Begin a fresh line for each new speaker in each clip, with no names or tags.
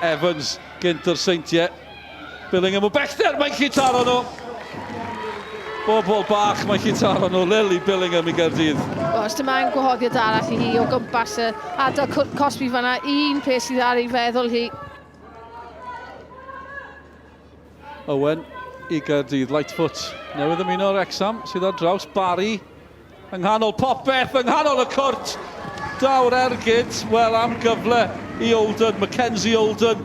Evans gynt o'r Seintiau. Billingham o bellter, mae'n gallu taro nhw. Bobl bach, mae'n gallu taro nhw. Lily Billingham i Gaerdydd.
Wel, os dyma ein gwahoddiad arall i hi o gwmpas y ardal cosbi fanna, un peth sydd ar ei feddwl hi.
Owen i Gaerdydd, Lightfoot newydd ymuno Wrexham sydd ar draws Barry yng nghanol popeth, yng nghanol y cwrt. Daw'r ergyd, wel am gyfle i Olden, Mackenzie Olden.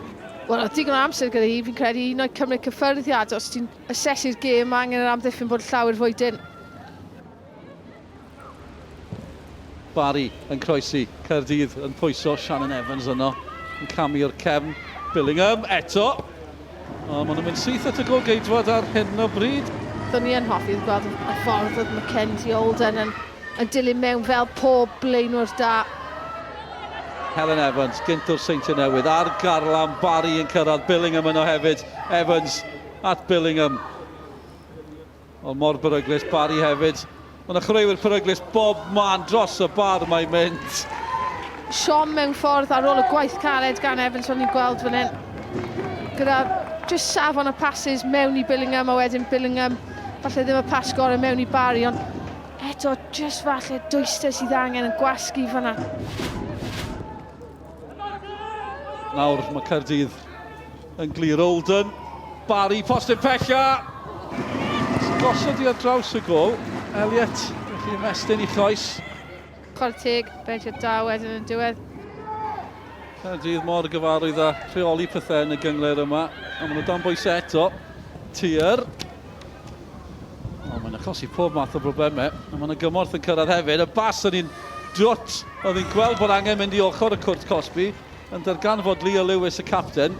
Wel, oedd digon o amser gyda hi, fi'n credu, un oed cymryd cyffyrddiad. Os ti'n asesu'r gêm, mae angen yr amddiffyn bod llawer fwy dyn.
Barry yn croesi, Caerdydd yn pwyso, Shannon Evans yno yn camu o'r cefn. Billingham eto. O, maen nhw'n mynd syth at y golgeidwad ar hyn o bryd.
Do'n i yn hoffi gweld y ffordd oedd Mackenzie Olden yn, yn dilyn mewn fel pob blaenwr da.
Helen Evans, gynt o'r Seintiau Newydd, ar garlam, Barry yn cyrraedd, Billingham yno hefyd, Evans at Billingham. Ond mor beryglus, Barry hefyd. Mae yna chwaraewyr peryglus bob man dros y bar mae'n mynd.
Siom mewn ffordd ar ôl y gwaith caled gan Evans o'n i'n gweld fan hyn. Gyda just safon y passes mewn i Billingham a wedyn Billingham falle ddim y pas gorau mewn i Barry ond eto just falle dwyster sydd angen yn gwasgu fanna.
Nawr mae Caerdydd yn glir. Olden, Barry, postyn pella. Gosod i ar draws y gol. Elliot, felly ymestyn i choes.
Chwarae teg, bentio da wedyn yn diwedd.
Caerdydd mor gyfarwydd â rheoli pethau yn y gynghrair yma. A maen nhw dan bwysau eto. Tier. O, mae'n achosi pob math o broblemau. A mae'n gymorth yn cyrraedd hefyd. Y bas yn un dwt. Oedd hi'n gweld bod angen mynd i ochr y cwrt cosbi. Yn darganfod Leah Lewis, y capten.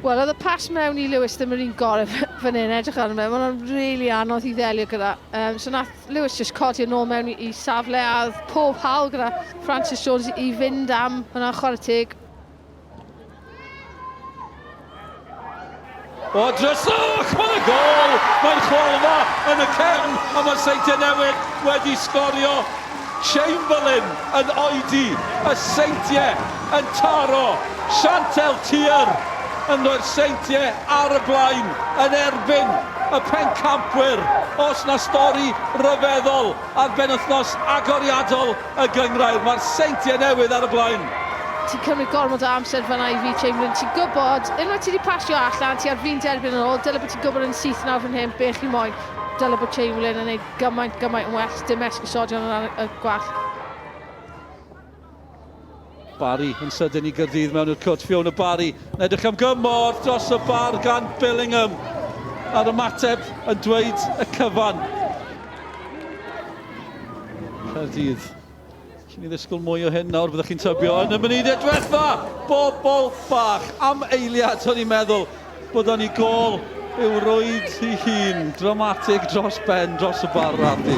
Wel, oedd y pas mewn i Lewis ddim yr un gorau fan hyn, edrych arno fe. Mae'n rili really anodd i ddelio gyda. Um, so nath Lewis just codi yn ôl mewn i, i safle a oedd pob hawl gyda Francis Jones i fynd am hwnna'n chwarae teg.
O dryswch! Mae'n y gol! Mae'n chwalfa yn y cefn a mae'r Seintiau Newydd wedi sgorio. Chamberlain yn oedi, y Seintiau yn taro. Chantel Tier yn rhoi'r Seintiau ar y blaen yn erbyn y pencampwyr. Os na stori ryfeddol ar benwythnos agoriadol y gynghrair. Mae'r Seintiau Newydd ar y blaen.
Ti'n cymryd gormod o amser fan'na i fi, Chamberlain. Ti'n gwybod, unwaith ti 'di pasio allan, ti ar fin derbyn yn ôl, dyle bod ti'n gwybod yn syth nawr fan hyn be chi moyn. Dyle bod Chamberlain yn neud gymaint, gymaint yn well, dim esgusodion o ran y gwall.
Barry yn sydyn i Gaerdydd mewn i'r cwrt. Fiona Barry yn edrych am gymorth dros y bar gan Billingham. A'r ymateb yn dweud y cyfan. Caerdydd. Allen ni ddisgwyl mwy o hyn nawr, byddwch chi'n tybio. Yn y munudau diwetha, bobl bach, am eiliad o'n i'n meddwl bod o'n i gôl i'w rwyd ei hun. Dramatig dros ben, dros y bar Raddi.